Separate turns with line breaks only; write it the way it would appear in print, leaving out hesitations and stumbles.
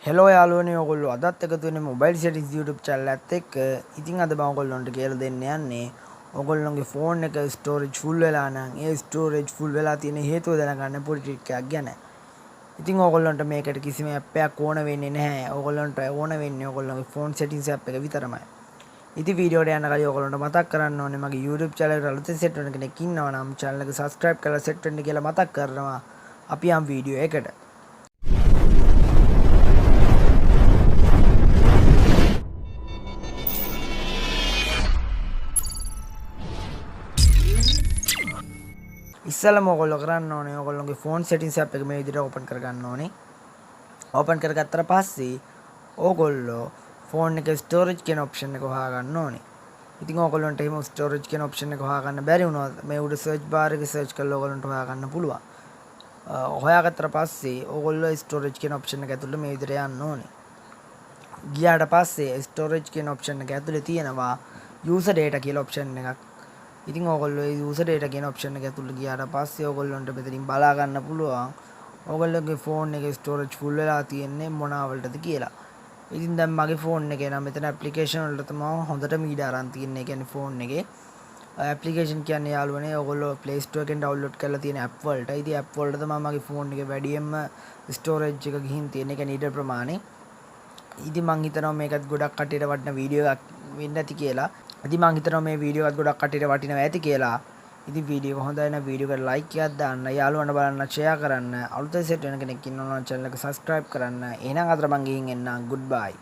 Hello යාළුවනේ, ඔයගොල්ලෝ අදත් එකතු වෙන්නේ මොබයිල් සෙටින්ග්ස් YouTube channel එකත් එක්ක. ඉතින් අද මම ඔයගොල්ලන්ට කියලා දෙන්න යන්නේ ඔයගොල්ලන්ගේ ෆෝන් එක ස්ටෝරේජ් ෆුල් වෙලා නම් ඒ ස්ටෝරේජ් ෆුල් වෙලා තියෙන හේතුව දැනගන්න පොඩි ට්‍රික් එකක් ගැන. ඉතින් ඔයගොල්ලන්ට මේකට කිසිම ඇප් එකක් ඕන වෙන්නේ නැහැ. ඔයගොල්ලන්ට ඕන වෙන්නේ ඔයගොල්ලන්ගේ ෆෝන් සෙටින්ග්ස් ඇප් එක විතරමයි. ඉතින් වීඩියෝ එකට යන්න කලින් ඔයගොල්ලන්ට මතක් කරන්න ඕනේ, මගේ YouTube channel එකට අලුතෙන් සෙට් වෙන කෙනෙක් ඉන්නවා නම් channel එක subscribe කරලා සෙට් වෙන්න කියලා මතක් කරනවා. අපි යම් වීඩියෝ එකට. ඉස්සෙල්ලම ඔයගොල්ලෝ කරන්න ඕනේ ඔයගොල්ලෝගේ ෆෝන් සෙටින්ග්ස් ඇප් එක මේ විදිහට ඕපන් කරගන්න ඕනේ. ඕපන් කරගත්තට පස්සේ ඕගොල්ලෝ ෆෝන් එකේ ස්ටෝරේජ් කියන ඔප්ෂන් එක හොයාගන්න ඕනේ. ඉතින් ඕගොල්ලන්ට එහෙම ස්ටෝරේජ් කියන ඔප්ෂන් එක හොයාගන්න බැරි වුණොත් මේ උඩ සර්ච් බාර් එකේ සර්ච් කරලා ඕගොල්ලන්ට හොයාගන්න පුළුවන්. හොයාගත්තට පස්සේ ඕගොල්ලෝ ස්ටෝරේජ් කියන ඔප්ෂන් එක ඇතුළට මේ විදිහට යන්න ඕනේ. ගියාට පස්සේ ස්ටෝරේජ් කියන ඔප්ෂන් එක ඇතුලේ තියෙනවා යූසර් ඩේටා කියලා ඔප්ෂන් එකක්. ඉතින් ඕගොල්ලෝ ඒ යූසර් ඩේටා කියන ඔප්ෂන් එක ඇතුළට ගියාට පස්සේ ඕගොල්ලන්ට මෙතනින් බලා ගන්න පුළුවන් ඕගොල්ලෝගේ ෆෝන් එකේ ස්ටෝරේජ් ෆුල් වෙලා තියෙන්නේ මොනවා වලටද කියලා. ඉතින් දැන් මගේ ෆෝන් එකේ නම් මෙතන ඇප්ලිකේෂන් වලට තමයි හොඳටම ඉඩ අරන් තියෙන්නේ. ඒ කියන්නේ ෆෝන් එකේ ඇප්ලිකේෂන් කියන්නේ යාළුවනේ ඔයගොල්ලෝ Play Store එකෙන් ඩවුන්ලෝඩ් කරලා තියෙන ඇප් වලට. ඉතින් ඇප් වලට තමයි මගේ ෆෝන් එකේ වැඩියෙන්ම ස්ටෝරේජ් එක ගිහින් තියෙන්නේ. ඒ කියන්නේ ඉඩ ප්‍රමාණය. ඉතින් මං හිතනවා මේකත් ගොඩක් කට්ටියට වටින වීඩියෝ එකක් වෙන්න ඇති කියලා. ඉතින් මං හිතනවා මේ වීඩියෝ එකත් ගොඩක් කට්ටියට වටිනවා ඇති කියලා. ඉතින් වීඩියෝ එක හොඳයි නම් වීඩියෝ එකට ලයික් එකක් දාන්න, යාළුවන්ට බලන්න ෂෙයා කරන්න, අලුතෙන් සෙට් වෙන කෙනෙක් ඉන්නවා නම් චැනල් එක සබ්ස්ක්‍රයිබ් කරන්න. එහෙනම් අදට මං ගිහින් එන්නම්. Good bye.